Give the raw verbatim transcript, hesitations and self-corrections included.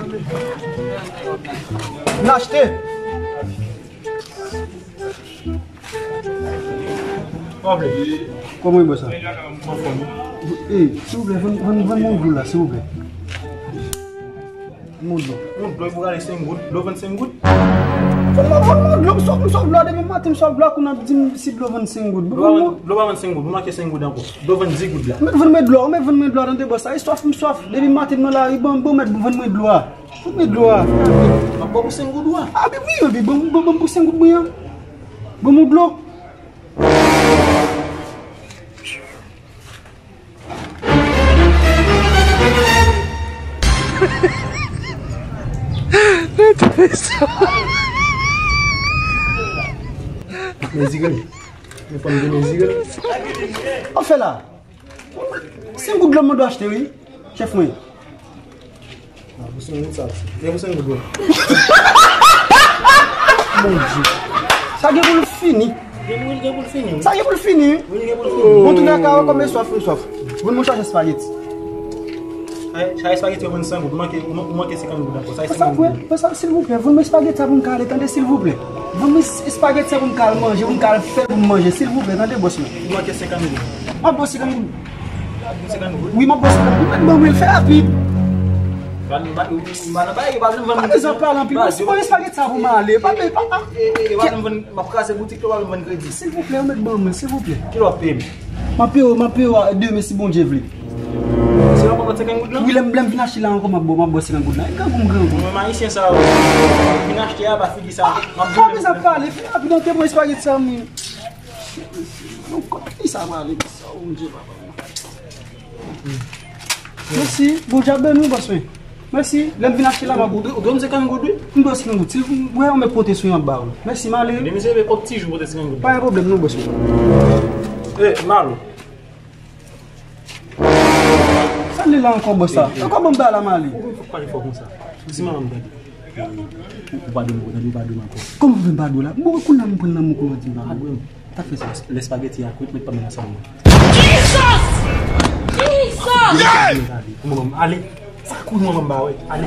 M achte. Kòman e bò sa? Ey, silvouplè, vann, vann, vann mwen dlo la, silvouplè. Vann mwen dlo. Yon dlo pou gade senk goud. Dlo vann senk goud? Vann mwen, vann mwen dlo, m swaf, m swaf dlo a, depi maten m swaf dlo a, kounye a ap di m si dlo vann senk goud. Dlo pa vann, dlo pa vann senk goud, ou manke senk goud ankò. Dlo vann dis goud la. Mèt vann mwen dlo a, mèt vann mwen dlo a, tande bò sa, e swaf m swaf, depi maten m nan lari, ban, ban mèt vann mwen dlo a. Vann mwen dlo a. M ap ba w pou senk goud ou a. A, bi, wi, bi, ban, ban, ban m pou senk goud mwen an. Ban m yon dlo. Mezire. Mwen pa m gen mezire. Anfen la. Senk goud dlo m dwe achte, wi. Chèf mwen. Ah, pou senk goud sa. Gen pou senk goud, wi. Mon Dieu. Sa gen pou l fini. Gen pou, gen pou l fini, wi. Sa gen pou l fini, wi. Wi, gen pou l fini. Bon, tout nan ka, kòm e swaf, e swaf. Vann mwen chaje espageti. Ay, chaje espageti, yo vann senk goud. Ou manke, ou man-, ou manke senkant goud ankò. Sa e senkant goud. Fè sa, silvouplè. Vann mwen espageti sa pou m ka ale, tande, silvouplè. Vann mwen es-, espageti sa pou m ka al manje, pou m ka al fè pou m manje, silvouplè, tande, bòs mwen. Ou manke senkant goud. M ap ba w senkant goud. Senkant goud? Wi, m ap ba w senkant goud. Mèt ban mwen l, fè rapid. Ban, ban, ban nan bagay, yo pa vle vann. Pa bezwen pale anpil. Baz, yo pa espageti sa pou m ale. Pa, pa, pa. E, e, e, yo pa vle vann, m ap kraze boutik la, yo pa vle vann kredi. Silvouplè, ou mèt ban mwen, silvouplè. Kilè w ap peye m? M ap peye w, m ap peye w demen si Bondye vle. Se yon konprann senkant goud lan? Wi, lè m, lè m vin achte la ankò, m ap ba w, m ap ba w senkant goud lan. E grangou m grangou. Mwen, ayisyen sa yo. Vin achte a, pa figi sa. M ap... Pa bezwen pale, fè rapid, antre pran espageti sa, mwen. Non, kot ki sa prale, sa, Bondye, papa. Mèsi, Bondye ap beni w, bòs mwen. Mèsi, lè m vin achte la, m ap... Ou, ou, ou dwe m senkant goud, wi. M dwe w senkant goud. Si w wè yon mèt pote sou yon, m ap ba w. Mèsi, m ale. Demen se yon ti jou pote senkant goud. Pa gen pwoblèm, non, bòs mwen. Eh, Malo. Sa l ye la ankò, bòs la? Ankò ban m ba la, m ale. Ou fòk pale fò konsa. Di manman m tande. Ou, ou padone m, ou tande, ou padone m ankò. Kòman ou vin padone la? Bon, kounye a m pran nan men w, kounye a w di m padone. Padone m. Ta fè sa. Lè espageti a kwit, met pa m nan sal mwen. Jesus! Jesus! Kòman ban m ale? Sa kounye a ban m ba wè. Ale.